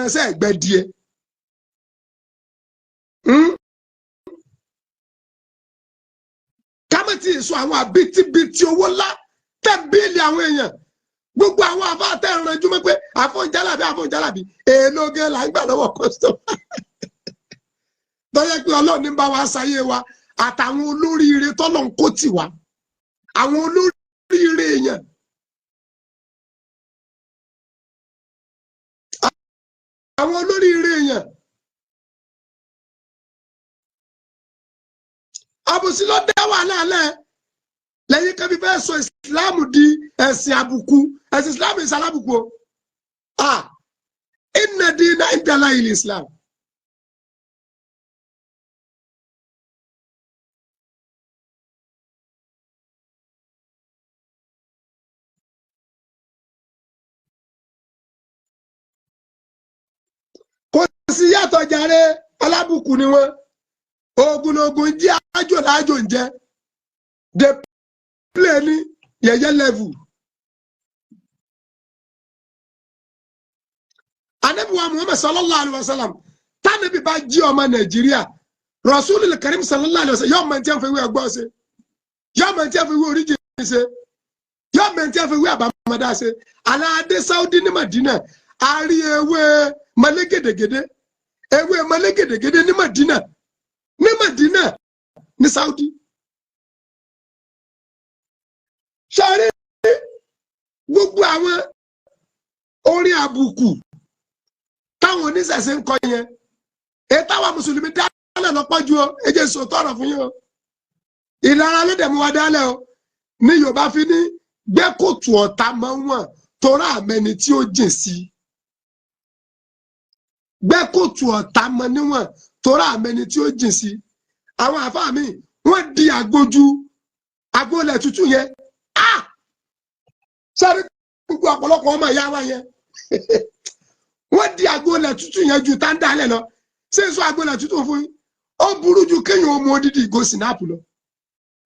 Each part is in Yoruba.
Gbẹran sẹ́ gbẹ díẹ̀. Kámẹ́tì sọ àwọn àbítíbitì owó ńlá tẹ̀ bíìlì àwọn èèyàn. Gbogbo àwọn àfa tẹ̀ ń ranjú mọ́ pé àfọ̀njálàbí àfọ̀njálàbí èèlò gan là ń gbà lọ́wọ́ kọ́sítọ́mà. Tọ́jẹ́ pé Ọlọ́run ní bá wa ṣayé wa àtàwọn olóríire tọ́lọ̀ ń kó tì wá. Àwọn olóríire èèyàn. Àwọn olóríire èèyàn. Àbòsí ló dá wàhálà lẹ̀ lẹ́yìn kan bí fẹ́ sọ ìsìláàmù di ẹ̀sìn àbùkù. Ẹ̀sìn ìsìláàmù ìsàlábùkù o. Ah, inna dina inda Allahi islam. Kò sí yàtọ̀ jàre, alábùkù ni wọ́n. Ogun ogun jẹ́, ájò lájò ń jẹ́. They play ní yẹ̀yẹ́ level. Anabi wa Muhammad sallallahu alaihi wa sallam, tánàbí bá jí ọmọ Nàìjíríà, Rasulul Karim sallallahu alaihi wa sallam, yóò mọ̀ tí wọ́n fi wé ọgbọ́n ṣe, yóò mọ̀ tí wọ́n fi wé oríjì ṣe, yóò mọ̀ tí wọ́n fi wé àbámọ́dá ṣe. Aláàdé Saudi ní Madina, a rí ewé mọ́lẹ́gẹ̀dẹ̀gẹ̀dẹ̀, ewé mọ́lẹ́gẹ̀dẹ̀gẹ̀dẹ̀ ní Madina, ní Madina ní Saudi. Ṣáré gbogbo àwọn orin àbùkù táwọn oníṣẹ̀ṣe ń kọ yẹn, èyí táwọn mùsùlùmí dálẹ̀ lọ́pọ̀ ju o. Ẹ jẹ́ sòótọ́ ọ̀rọ̀ fún yín o. Ìlara ló dẹ̀ mú wa dálẹ̀ o. Ní Yorùbá fi ní gbẹ́kòtù ọ̀tá mọ́ wọn torá àmẹni tí ó jìn sí. Gbẹ́kòtù ọ̀tá mọ́ níwọ̀n torá àmẹni tí ó jìn sí. Àwọn àfáà mi wọ́n di àgbójú àgbólẹ̀ tútù yẹn. Ah, sáré gbogbo ọ̀pọ̀lọpọ̀ ọmọ ìyá wa yẹn, wọ́n di àgbólẹ̀ tútù yẹn ju táńdálẹ̀ lọ. Ṣé n sọ àgbólẹ̀ tútù fún yín? Ó burú ju kéèyàn ó mu odidi ìgò sinapu lọ.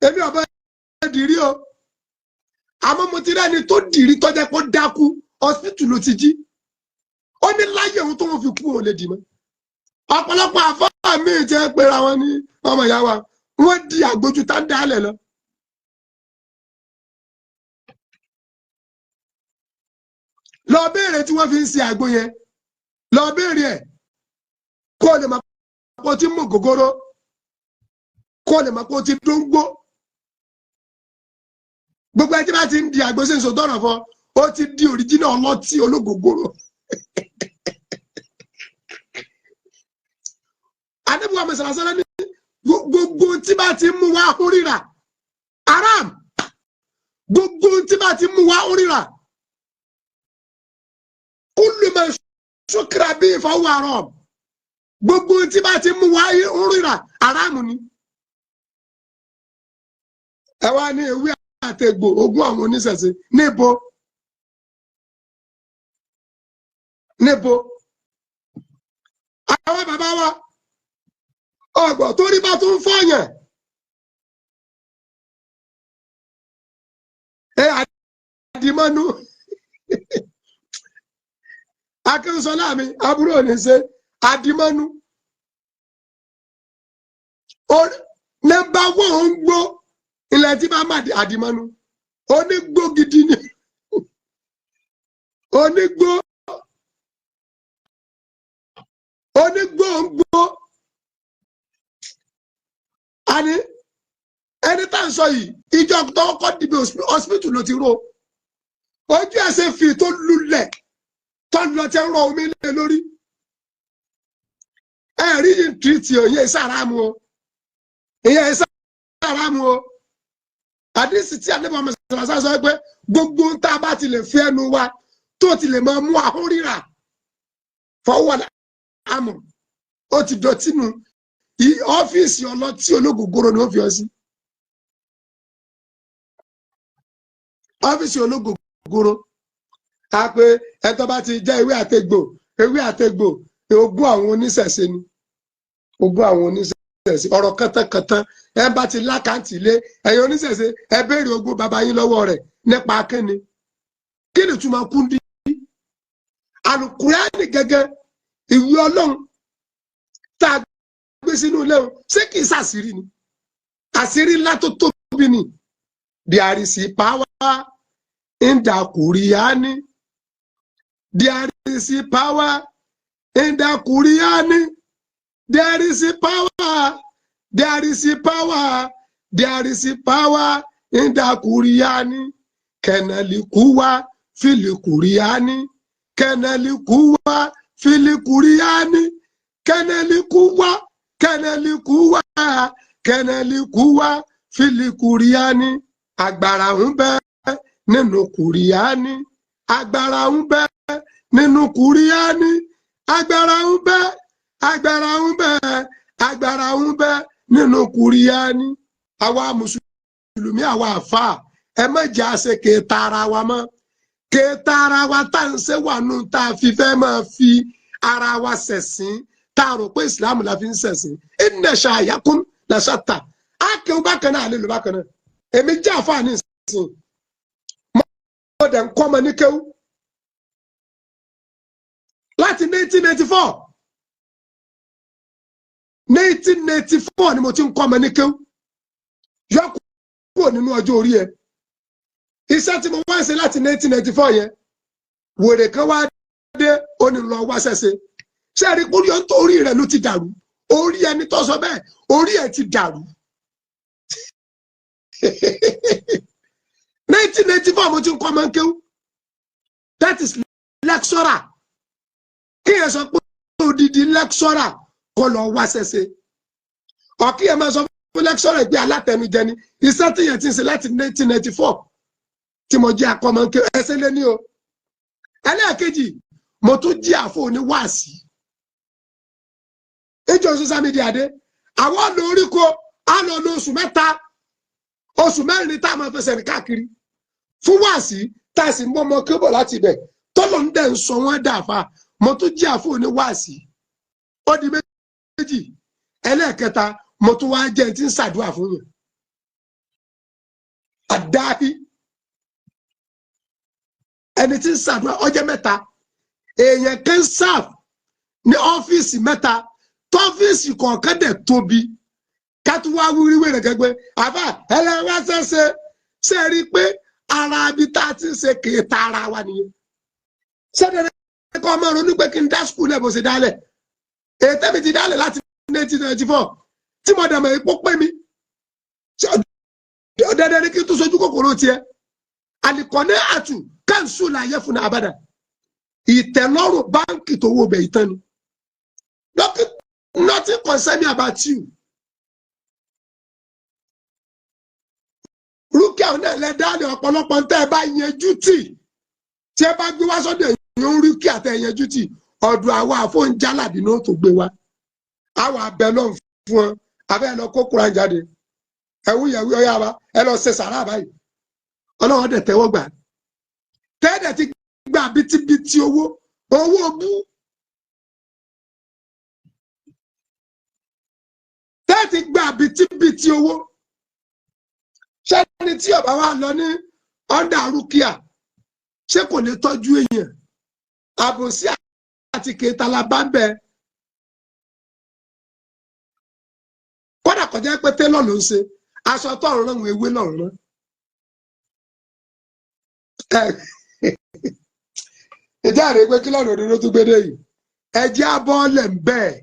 Èmi ọ̀bẹ dìrí o, àmọ́ mo ti rẹ́ni tó dìrí tọ́jẹ́ kó dákú, hospital ló ti jí. Ó ní láyé òun tó ń fi kú òun lè dì mọ́. Ọ̀pọ̀lọpọ̀ àfáà míì jẹ́ pera wọn ní ọmọ ìyá wa, wọ́n di àgbójú táńdálẹ̀ lọ. Lọ béèrè tí wọ́n fi ń ṣe àgbo yẹn, lọ béèrè ẹ̀ kó lè mọ̀ kó ti mú gògóró, kó lè mọ̀ kó ti dóńgbó. Gbogbo ẹni tí bá ti ń di àgbo sí ń sọ tọrọ fún ó ti di òrìjínà ọlọ́tí ológógóró. Adébúwa mẹsàlásálá ní gbogbo tí bá ti mú wá hún rírà haram, gbogbo tí bá ti mú wá hún rírà, kúlù mẹ sókèrè bí ìfọwọ́ haram, gbogbo tí bá ti mú wá hún rírà haram ni. Ẹ wá ní ewé àtẹ̀gbò ogún àwọn oníṣẹ̀ṣe níbo níbo àwọn bàbá wa ọgbọ̀n torí bá tún fọyàn ẹ àdìmọ́nú. Akínsọlá mi àbúrò ní ṣe àdìmọ́nú nọ́mbà wọ́n ń gbó ilẹ̀ tí bá má àdìmọ́nú onígbó gidi ni onígbó onígbó ń gbó. Àní ẹni tá à ń sọ yìí, ìjọ tó kọ́ dìbò hospital ló ti ró ojú ẹsẹ̀ fi tó lulẹ̀ tó lọ tẹ́ ń rọ omi lé lórí. Ẹ rí yìí tìrìtì o, ìyẹn ìsàrámù o, ìyẹn ìsàrámù o. Àdísì tí àdébọ̀ mọ̀sálásá sọ pé gbogbo ń tá a bá ti lè fi ẹnu wa tó ti lè máa mú ahọ́n rírà fọwọ́ àmọ̀, ó ti dọ̀tí nu. Ọ́fíìsì ọlọ́tí ológógóró ni ó fi ọ sí. Ọ́fíìsì ológógóró a pé ẹtọ́ bá ti jẹ́ ewé àtegbò, ewé àtegbò ogún àwọn oníṣẹ̀ṣe ni, ogún àwọn oníṣẹ̀ṣe. Ọ̀rọ̀ kàntánkàntán ẹ bá ti lákàntì lé ẹ̀yin oníṣẹ̀ṣe, ẹ béèrè ogún bàbá yín lọ́wọ́ rẹ̀ nípa kíni kíni túmọ̀ kúndí. Àlùkùránì gẹ́gẹ́ Ìwé Ọlọ́run tá a gbé sínú ilé o, ṣé kìí ṣàṣírí ni? Àṣírí ńlá tó tóbi ni. There is power in the Qur'ani. There is power in the Qur'ani. There is power, there is power, there is power in the Qur'ani. Kẹnẹlikuwa filikuriyani, kẹnẹlikuwa filikuriyani, kẹnẹlikuwa, kẹnẹlikuwa, kẹnẹlikuwa filikuriyani. Agbára ń bẹ nínú Kùrìánì. Agbára ń bẹ nínú Kùrìánì. Agbára ń bẹ, agbára ń bẹ, agbára ń bẹ nínú Kùrìánì. Àwa mùsùlùmí, àwa àfáà, ẹ má jẹ́ àṣẹ kèéta ara wa mọ́. Kèéta ara wa tá à ń ṣe wà nù, tá a fi fẹ́ máa fi ara wa ṣẹ̀sìn, tá a rò pé ìsìlámù la fi ń ṣẹ̀sìn. Inna sa'yakum lashatta. Á kéwú bákan náà, àlè lò bákan náà. Èmi jẹ́ àfáà ní ìsìn, mo dẹ̀ ń kọ́ ọmọ ní kéwú láti 1994. 1994 ni mo ti ń kọ́ ọmọ ní kéwú. Yọ kúrò nínú ọjọ́ orí ẹ. Iṣẹ́ tí mo wá ń ṣe láti 1994 yẹn, wèrè kan wá dé, ó ní lọ wá ṣẹ́ṣe. Ṣé ẹ rí orí orí rẹ̀ ló ti dàrú? Orí ẹni tó sọ bẹ́ẹ̀, orí ẹ̀ ti dàrú. 1994 mo ti ń kọ́ ọmọ kéwú. That is lecturer. Kí ẹ sọ pé odidi lecturer kọ́ lọ wá ṣẹ́ṣe, ọ̀kí ẹ máa sọ fún lecturer pé alátẹnujẹ ni. Iṣẹ́ tí yẹn ti ń ṣe láti 1994 tí mo jẹ́ akọ́mọ kéwú, ẹsẹ̀ lé ní o. Ẹlẹ́ẹ̀kejì, mo tún jí àfọ oníwàásí ìjọ social media dé. Àwọn lọ oríko, á lọ lo oṣù 3, oṣù 4 tá a máa fẹsẹ̀ rìn káàkiri fún wàásí, tá a sì ń bọ́ ọmọ kébọ̀ láti ibẹ̀, tọ́lọ̀ ń dẹ̀ ń sọ wọ́n dàfa. Mo tún jí àfọ oníwàásí, ó di méjì. Ẹlẹ́ẹ̀kẹta, mo tún wá jẹ́ tí ń ṣàdúrà fún yẹn àdáhí, ẹni tí ń ṣàdúrà ọjọ́ mẹ́ta. Èèyàn kan serve ní ọ́fíìsì mẹ́ta, tọ́fíìsì kọ̀ọ̀kan dẹ̀ tóbi. Kátó wá wíwí wèrè gẹ́gbẹ́ àbá ẹlẹ́wà ṣẹ̀ṣẹ̀ ṣe rí i pé ara ibi tá a ti ń ṣe kèéta ara wa nìyẹn. Ṣẹ́dẹ̀rẹ́ kọ́ ọmọ ronú pé kí n dá school ẹ̀ bó ṣe dálẹ̀? Ètò mi ti dálẹ̀ láti 1994 tí mo dàmọ̀ ipò pé mi dandan ni kí n tún sojú kòkòrò tiẹ̀. Àlìkọ́ní àtù káńsù láyé fún abàdà. Ìtẹ́lọ́rùn báńkì tó wọ bẹ̀ ìtàn ni. Nothing concern me about you. Rúkìá náà lẹ dáálẹ̀. Ọ̀pọ̀lọpọ̀ tẹ́ ẹ bá yanjú tì, tí ẹ bá gbé wá sọ́dọ̀ èèyàn ń rúkìá tẹ́ ẹ yanjú tì, ọ̀dọ̀ àwa àfọ̀njálàbí náà tó gbé wá, àwọn abẹ náà fún wọn. Abẹ́ ẹ lọ kó Kúránì jáde, ẹ̀wú yẹ̀wú ọ̀yá wa, ẹ lọ ṣe sàrà báyìí, Ọlọ́wọ́ dẹ̀ tẹ́wọ́ gbà. Tẹ́ẹ̀dẹ̀ ti gba bítíbitì owó, owó bú. Tẹ́ẹ̀tì gba bítíbitì owó. Ṣẹ́ni tí ọba wa lọ ní ọ̀ndà rúkìá, ṣé kò lè tọ́jú èèyàn? Àbòsí àti kẹtàlá bá ń bẹ. Kódà kọjá pé télọ̀ ló ń ṣe aṣọ tó ń rán, ewé lọ́rùn rán. Ìjà rèé pé kí lọ́nà òdodo tún gbédè yìí. Ẹ jẹ́ á bọ́ọ̀lẹ̀ ń bẹ́ẹ̀.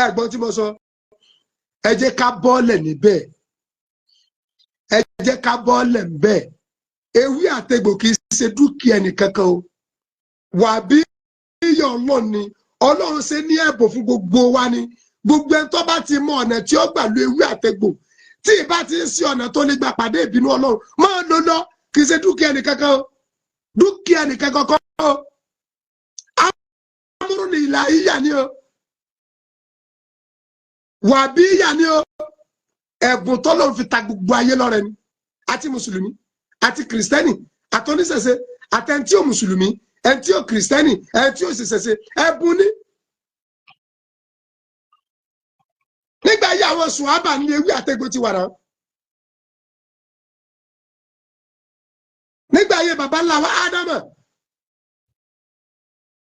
Ẹ gbọ́n tí mo sọ, ẹ jẹ́ ká bọ́ọ̀lẹ̀ níbẹ̀, ẹ jẹ́ ká bọ́ọ̀lẹ̀ ń bẹ́ẹ̀. Ewé àtegbò kì í ṣe dúkìá ẹnìkankan o. Wà bí iyọ̀ Ọlọ́run ni Ọlọ́run ṣe ní ẹ̀bùn fún gbogbo wa ni. Gbogbo ẹni tó bá ti mọ ọ̀nà tí ó gbà lo ewé àtegbò, tí ì bá ti ń sí ọ̀nà tó lè gbà pàdé ìbínú Ọlọ́run, máa lò lọ. Kì í ṣe dúkìá ẹnìkankan o, dúkìá ẹnìkankan kọ́ o. Amúrú ni ìlà ìyà ni o, wà bí ìyà ni o. Ẹ̀bùn tọ́lọ́run fi ta gbogbo ayé lọ́rẹ ni, àti mùsùlùmí àti kìrìsìtẹ́nì àtọ́níṣẹ̀ṣe, àtẹ̀ntí ò mùsùlùmí, ẹ̀ntí ò kìrìsìtẹ́nì, ẹ̀ntí ò ṣẹ̀ṣẹ̀ṣe, ẹ̀bùn ni. Nígbà yí àwọn sùhábà ní ewé àtẹ̀gbò ti wà náà. Nígbà yí baba ńlá wa Ádámà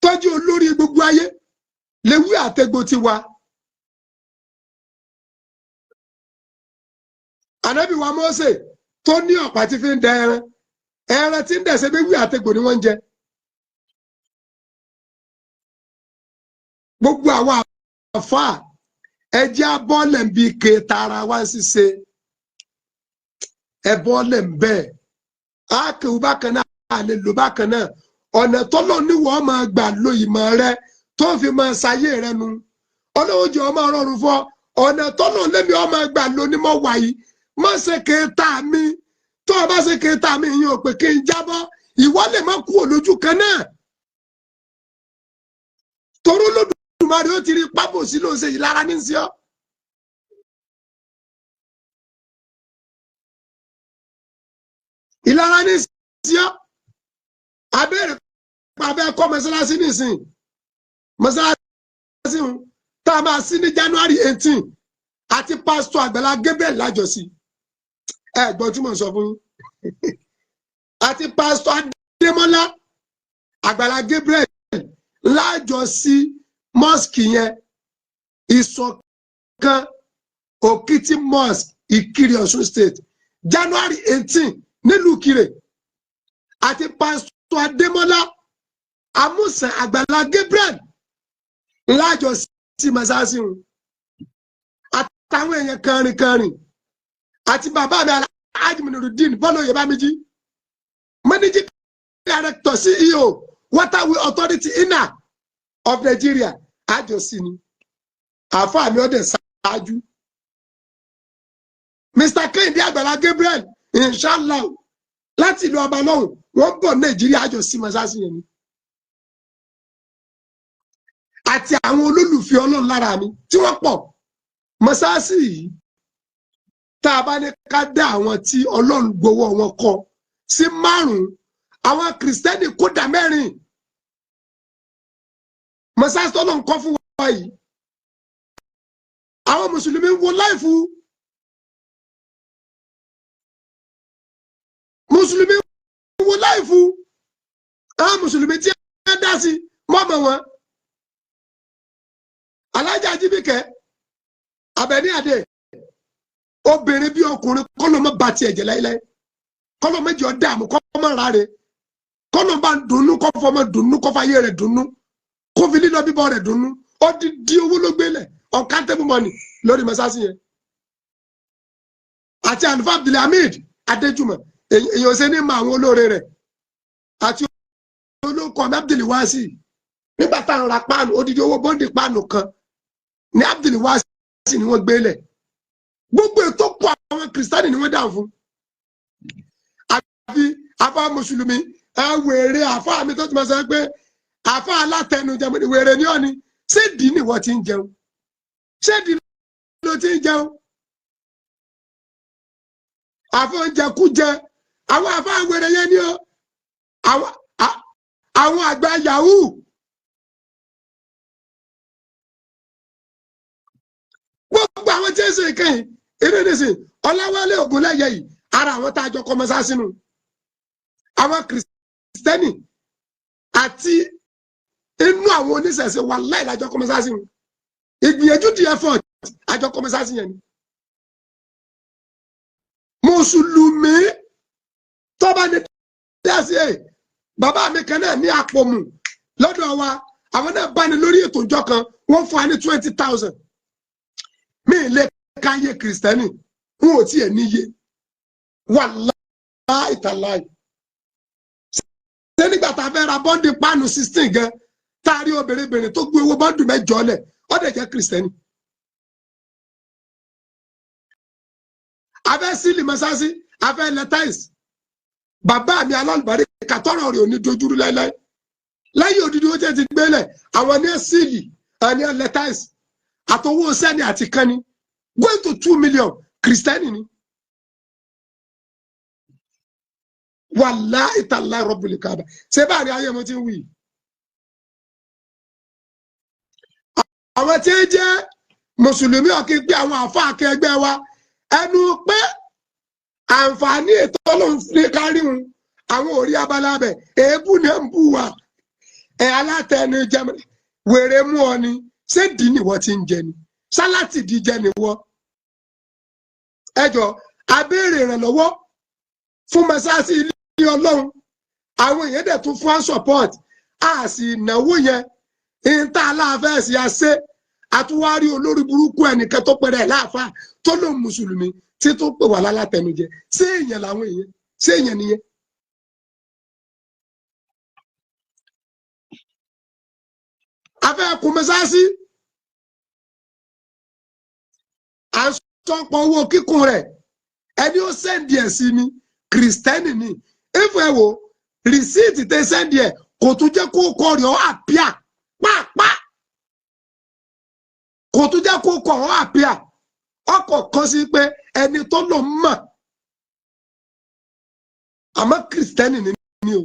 tọ́jú olórí gbogbo ayé. Léwí àtẹgbò ti wa. Ànábì wa Mósè tó ní ọ̀pá tí fi ń dẹ ẹran, ẹran tí ń dẹ̀sẹ̀ bí wí àtẹgbò ni wọ́n ń jẹ. Gbogbo àwọn àfáà ẹjẹ́ abọ́lẹ̀ ń bi ke tara wá ń ṣiṣẹ́ ẹbọ́lẹ̀ ń bẹ́ẹ̀ á kéwú bákan náà á lè lò bákan náà. Ọ̀nà tọ́lọ́ níwọ̀n máa gbà lo ìmọ̀ rẹ tó fi máa ṣayé rẹ nu. Ọlọ́run jẹ́ ọmọ rọrùn fún ọ. Ọ̀nà tọ́lọ́ lẹ́mi ọmọ gbà lo ní mọ̀ wáyé. Má ṣe kéta mi. Tó o bá ṣe kéta mi, ìyẹn ò pé kí n jábọ́. Ìwọ lè má kú òlójú kan náà. Toró Olódùmarè ó ti rí pábòsí ló ń ṣe ìlara ní sí ọ. Ìlara ní sí ọ. Abẹ́rẹ́ pàfẹ́ kọ́ mọ́sálásí nísìn. Mọ́sálásí ń tá a máa sí ní January 18 àti pásítọ̀ Àgbàlá Gabriel lájọsí. Ẹ gbọ́ tí mò ń sọ fún yín. Àti pásítọ̀ Adémọ́lá Àgbàlá Gabriel lájọsí mosque yẹn, Ìṣọ̀kan Òkìtì Mosque, Ìkirè, Ọ̀ṣun State, January 18 nílùú Ìkirè. Àti pásítọ̀ Adémọ́lá Amúsàn Àgbàlá Gabriel lájọsí mọ́sáàsì wọn. Àtàwọn èèyàn kẹrin àti bàbá mi Alhaji Munirudeen Bọ́lá Oyèbámijí, Managing Director CEO Waterway Authority INA of Nigeria, àjọsí ni. Àáfàá mi ọdẹ ṣáájú. Mr. Kehinde Àgbàlá Gabriel, inshallah, láti ìlú ọba lọ́hùn, wọ́n bọ̀ Nàìjíríà, àjọsí mọ́sáàsì yẹn ni. Àti àwọn olólùfẹ́ Ọlọ́run lára mi tí wọ́n pọ̀. Mọ́sáàsì yìí, tá a bá ní ká dá àwọn tí Ọlọ́run gbowó wọn kọ sí márùn-ún, àwọn kìrìsìtẹ́nì kódà mẹ́rin. Mọ́sáàsì tọ́lọ́run kọ́ fún wa yìí, àwọn mùsùlùmí ń wo láìfù. Mùsùlùmí ń wo láìfù. Àwọn mùsùlùmí tí wọ́n dá sí mọ́mọ́ wọn. Alájà Ajíbíkẹ́ Abẹ́ní Adé, obìnrin bí ọkùnrin, kọ́lọ́ mọ́ ba tiẹ̀ jẹ́ láíláí, kọ́lọ́ méjì ọ́ dààmú, kọ́ mọ́ ra rẹ̀, kọ́lọ́ bá ń dunnú, kọ́ fọmọ dunnú, kọ́ fàyè rẹ̀ dunnú, kó fi lílọ bíbọ̀ rẹ̀ dunnú. Ó di di owó ló gbélẹ̀, uncountable money lórí mọ́sáàsì yẹn. Àti àlùfáà Abdulhamid Adéjùmọ̀, èèyàn ṣe ní mọ àwọn olóore rẹ̀, àti olóko Abdulwasi. Nígbà táwọn ra páànù, odidi owó bọ́ǹdì páànù kan ní Abdulwasi ni wọ́n gbélẹ̀. Gbogbo ètò kọ àwọn kìrìsìtánì ni wọ́n dà fún. Àfi àfa mùsùlùmí wèrè àfa mi tó ti máa sọ pé àfa alátẹnujẹ wèrè ní ọ̀ni. Ṣé dì ní ìwọ ti ń jẹun? Ṣé dì ló ti ń jẹun? Àfa oúnjẹ kú jẹ, àwọn àfa wèrè yẹn ni ó àwọn àgbà yahoo. Gbogbo àwọn tí ń ṣe ìkẹyìn eré nìsín Ọláwálé Ògúnlẹ̀yẹ yìí, ara àwọn tá a jọ kọ́ mọ́sá sínú àwọn kìrìsìtẹ́nì àti inú àwọn oníṣẹ̀ṣe wà láì lájọ kọ́ mọ́sá sínú ìgbìyànjú di effort àjọ kọ́ mọ́sá sí yẹn ni. Mùsùlùmí tó bá ní dá sí ẹ̀, bàbá mi kan náà ní àpòmù lọ́dọ̀ wa, àwọn náà bá ní lórí ètò ìjọ kan, wọ́n fún wa ní 20,000. Mi lè káyé kìrìsìtẹ́nì, n ò tiẹ̀ níye wàláhì tàláhì. Ṣé nígbà tá a fẹ́ ra bọ́ǹdì páànù 16 gan, tá a rí obìnrin tó gbé owó bọ́ǹdì mẹ́jọ lẹ̀, ó dẹ̀ jẹ́ kìrìsìtẹ́nì. A fẹ́ sílì mọ́sáàsì, a fẹ́ lẹ́táìsì. Bàbá mi alálùbárí kàtọ́rọ̀ rẹ̀ ò ní dojúrú láéláé. Láyé òdìdí ó jẹ́ ti gbélẹ̀, àwọn ní sílì, àwọn ní lẹ́táìsì, àtọwọ́ sẹ́ni àti kánni going to 2 million kìrìsìtẹ́nì ni. Wàláhì tàláhì Rabbul Kaaba. Ṣé báàrí ayé mo ti ń wí? Àwọn tí ń jẹ́ mùsùlùmí ọ̀kí pé àwọn àfáà akẹgbẹ́ wa ẹnu pé àǹfààní ètò Ọlọ́run ní kárí wọn, àwọn ò rí abala bẹ̀, èébú ni ń bù wá. Ẹ̀ alátẹnujẹ wèrè mú ọ ni. Ṣé dì ní wọ́n ti ń jẹ ni? Sálátì di jẹ ni wọ́n. Ẹ jọ, abéèrè ìrànlọ́wọ́ fún mọ́sáàsì ilé Ọlọ́run, àwọn èèyàn dẹ̀ tún fún wa support, a sì náwó yẹn ìta aláàfẹ́ sí àṣẹ. Àtúwárí olórí burúkú ẹnìkan tó pẹ̀rẹ̀ ẹ̀ láàfáà, tó lóun mùsùlùmí, tí tó pè wá lálátẹnujẹ. Ṣé èèyàn làwọn èèyàn? Ṣé èèyàn nìyẹn? Afẹ́ kún mọ́sáàsì, à ń sọpọ̀ owó kíkún rẹ̀. Ẹni ó send ẹ̀ sí mi, kìrìsìtẹ́nì ni. Ìfọ̀ ẹ̀ wò rìsíìtì tẹ send ẹ̀, kò tún jẹ́ kó kọ́ rẹ̀ ọ́ àpíà pàápàá, kò tún jẹ́ kó kọ́ ọ́ àpíà. Ọkọ̀ kan sí pé ẹni tó lò ń mọ̀, àmọ́ kìrìsìtẹ́nì ni mí o.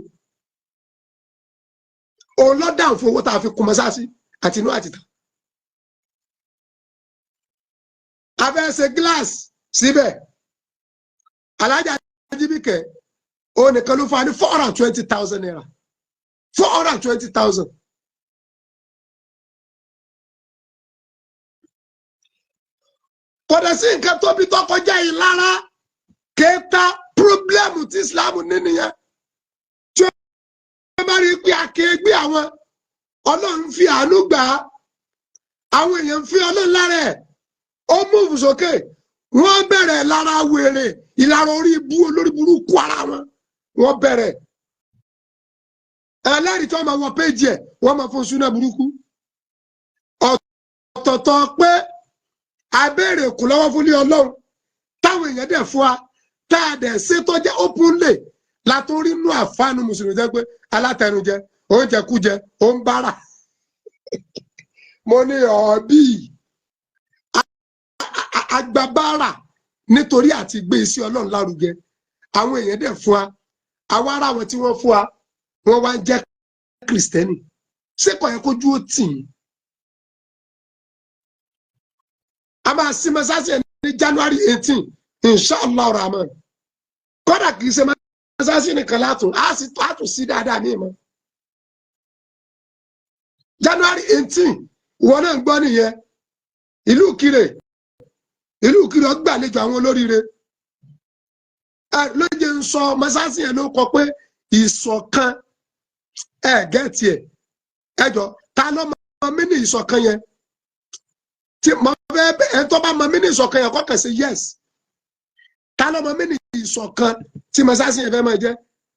Òun ló dáhùn fún owó tá a fi kún mọ́sáàsì àti inú àtìta. A fẹ́ ṣe gíláàsì síbẹ̀. Alájà Jíbìkẹ́, òun nìkan ló fún wa ní 420,000 naira, 420,000. Kò dẹ̀ sí nǹkan tóbi tó kọjá yìí lára kéta. Problem tí Islam ní nìyẹn. Tí wọ́n bá rí i pé akéègbé àwọn, Ọlọ́run fi àánú gbà á, àwọn èèyàn fi Ọlọ́run lára ẹ̀, ó move sókè, wọ́n bẹ̀rẹ̀ lára wèrè, ìlara orí ibú, olórí burúkú ara wọn. Wọ́n bẹ̀rẹ̀ ẹlẹ́rìí tí wọ́n máa wọ péjì ẹ̀, wọ́n máa fún súná burúkú ọ̀tọ̀ọ̀tọ̀ pé abéèrè kù lọ́wọ́ fún ní Ọlọ́run táwọn èèyàn dẹ̀ fún wa, tá a dẹ̀ ṣe tó jẹ́ openly látòrí inú àfáànù mùsùlùmí jẹ́ pé alátẹnujẹ, oúnjẹ kújẹ, ó ń bára. Mo ní ọ̀ọ́bí agbábára nítorí àti gbé iṣẹ́ Ọlọ́run lárugẹ. Àwọn èèyàn dẹ̀ fún wa, àwa ará wọn tí wọ́n fún wa, wọ́n wá ń jẹ́ kìrìsìtẹ́nì. Ṣé kò yẹ kójú ó tì í? A máa sí mọ́sáàsì ẹ̀ ní January 18, inshallah rahman. Kódà kì í ṣe mọ́sáàsì nìkan látún á sì tún sí dáadáa ní ìmọ̀. January 18, ìwọ náà ń gbọ́ nìyẹn. Ìlú Ìkirè, ìlú Ìkirè ó gbàlejò àwọn olóríire lóye. Ń sọ mọ́sáàsì yẹn ló kọ pé ìṣọ̀kan ẹ gẹ́ẹ̀tì ẹ̀. Ẹ jọ, ta ló mọ mí ní ìṣọ̀kan yẹn tí mo fẹ́? Ẹ tó bá mọ mí ní ìṣọ̀kan yẹn, kọ́kàn sí yes. Ta ló mọ mí ní ìṣọ̀kan tí mọ́sáàsì yẹn fẹ́ máa jẹ́?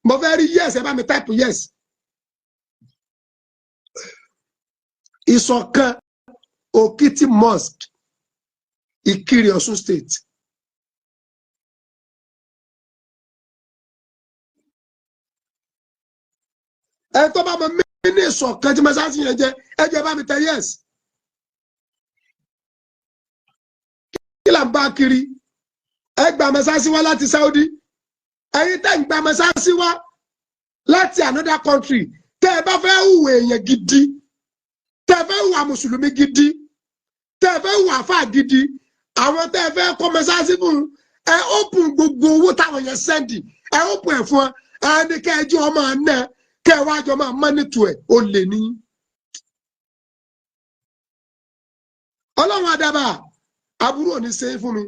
Mo fẹ́ rí yes. Ẹ bá mi type yes. Ìṣọ̀kan Òkìtì Mosque, Ìkirè, Ọ̀ṣun State. Ẹ tó bá mọ mí ní ìṣọ̀kan tí mọ́sáàsì yẹn jẹ́, ẹ jẹ́ bá mi tẹ yes. Kí là ń bá kiri? Ẹ gba mọ́sáàsì wá láti Saudi. Ẹ̀yin tẹ́ ń gba mọ́sáàsì wá láti another country, tẹ́ ẹ bá fẹ́ hùwà èèyàn gidi, tẹ́ ẹ fẹ́ hùwà mùsùlùmí gidi, tẹ́ ẹ fẹ́ hùwà àfáà gidi, àwọn tẹ́ ẹ fẹ́ kọ́ mọ́sáàsì fún, ẹ open gbogbo owó táwọn yẹn send, ẹ open ẹ̀ fún ẹ. Ní kẹ́ ẹ jẹ́ ọmọ náà, kẹ́ ẹ wá jọ máa mọ́nítù ẹ̀. Ó lè ní. Ọlọ́run àdàbà, aburú ò ní ṣe é fún mi.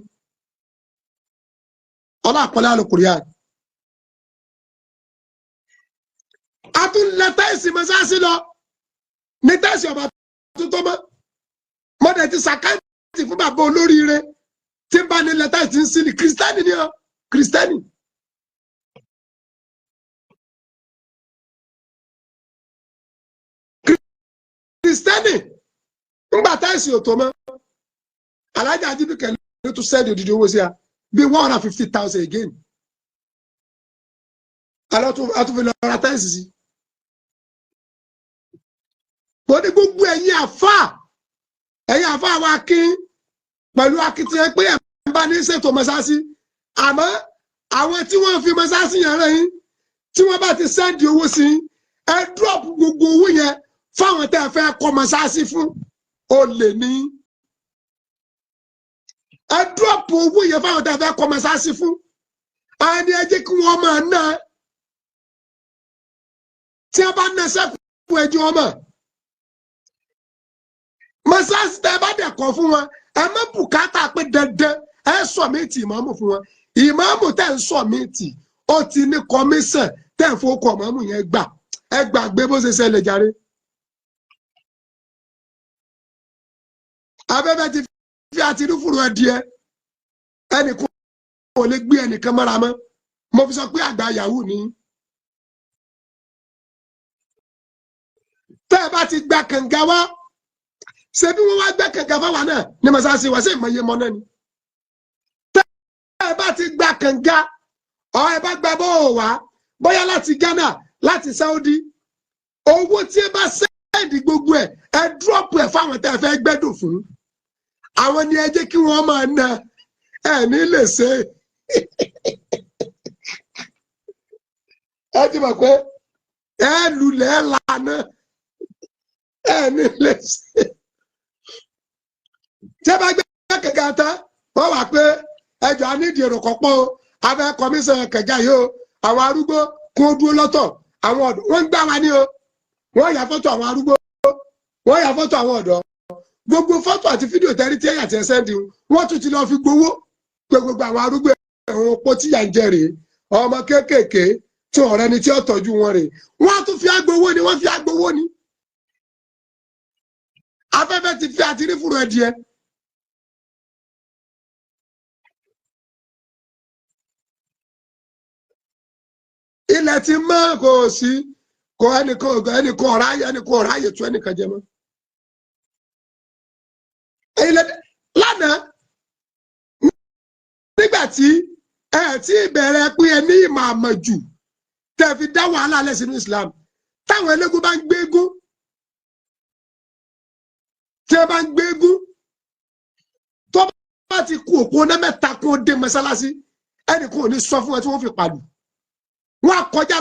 Ọlọ́àpọ̀lẹ́ àlùkùrìyà. A tún lẹ táìsì mọ́sáàsì lọ ní táìsì ọba tuntun mọ́. Mọ́dẹ̀ ti sàkáǹtì fún bàbá olóríire tí ń bá ní lẹ táìsì ń sí ní kìrìsìtẹ́nì ni ọ kìrìsìtẹ́nì. Kìrìsìtẹ́nì ńgbà táìsì ò tó mọ́, alájà Ajíbíkẹ́ ló tún send òdìdí owó sí a bíi 150,000 again. Alọ́ tún fi lọ ra táìsì sí. Mo ní gbogbo ẹ̀yin àfáà, ẹ̀yin àfáà wa kí pẹ̀lú akitiyan pé ẹ̀ ń bá ní ṣètò mọ́sáàsì, àmọ́ àwọn tí wọ́n fi mọ́sáàsì yẹn rẹ̀ yín, tí wọ́n bá ti send owó sí yín, ẹ drop gbogbo owó yẹn fáwọn tẹ́ ẹ fẹ́ kọ́ mọ́sáàsì fún. Ó lè ní ẹ drop owó yẹn fáwọn tẹ́ ẹ fẹ́ kọ́ mọ́sáàsì fún. Ẹni ẹ jẹ́ kí wọ́n máa ná, tí a bá ná sẹ́kù, ẹjọ́ ọmọ. Mọ́sáàsì tẹ́ ẹ bá dẹ̀ kọ́ fún wọn, ẹ má bùkátà pé dandan ẹ submit ìmáàmù fún wọn. Ìmáàmù tẹ́ ń submit, ó ti ní commission tẹ́ ń fowó kọ ìmáàmù yẹn gbà. Ẹ gbàgbé bó ṣe ṣẹlẹ̀ jàre. Afẹ́fẹ́ ti fi àtirúfùrù ẹdìẹ, ẹnìkan ò lè gbé ẹnìkan mọ́ra mọ́. Mo fi sọ pé àgbà yahoo ni. Tẹ́ ẹ bá ti gba kànga wá, ṣé bí wọ́n wá gbẹ́ kànga fáwa náà ní mọ́sáàsì wá sí ìmọ̀ye mọ́ náà ni. Tẹ́ ẹ bá ti gba kànga ọ, ẹ bá gba bọ́ọ̀ wá, bóyá láti Ghana, láti Saudi, owó tí ẹ bá send gbogbo ẹ, ẹ drop ẹ fáwọn tẹ́ ẹ fẹ́ gbẹ́dùn fún. Àwọn ni ẹ jẹ́ kí wọ́n máa na ẹ ní lè ṣe. Ẹ ti mọ̀ pé ẹ lulẹ̀ ẹ lànà ẹ ní lè ṣe. Tí ẹ bá gbé kẹ̀kẹ́ tán, wọ́n wà pé ẹjọ́ anídìí èrò kọ̀pọ̀ o, abẹ́ kọmíṣán kẹ̀kẹ́ yìí o, àwọn arúgbó kó dúró lọ́tọ̀, àwọn ọ̀dọ́ wọ́n ń gbá wa ní o, wọ́n yà fọ́tò àwọn arúgbó, wọ́n yà fọ́tò àwọn ọ̀dọ́, gbogbo fọ́tò àti fídíò tẹ́rí tí ẹ̀yà tí ẹ send wọ́n tún ti lọ fi gbowó pé gbogbo àwọn arúgbó ẹ̀wọ̀n opó tí yà ń jẹ rèé, ọmọ kéékèèké tí ọ̀rẹ́ ni tí ó tọ́jú wọn rèé, wọ́n tún fi agbowó ni, wọ́n fi agbowó ni. Afẹ́fẹ́ ti fi àti rí fúru ẹdìẹ. Ilẹ̀ ti mọ́, kò sí kò ẹnìkan ẹnìkan ọ̀ráyè ẹnìkan ọ̀ráyè tó ẹnìkan jẹ mọ́. Ilẹ̀ lánàá nígbà tí ẹ ti bẹ̀rẹ̀ pé ẹ ní ìmọ̀ àmọ̀jù tẹ́ fi dá wàhálà lẹ̀ sínú Islam, táwọn eléégún bá ń gbégún, tí ẹ bá ń gbégún, tó bá ti kú òkú ọ̀nà mẹ́ta kó dé mọ́sálásí, ẹnìkan ò ní sọ fún ẹ tí wọ́n fi pàlù wọn kọjá.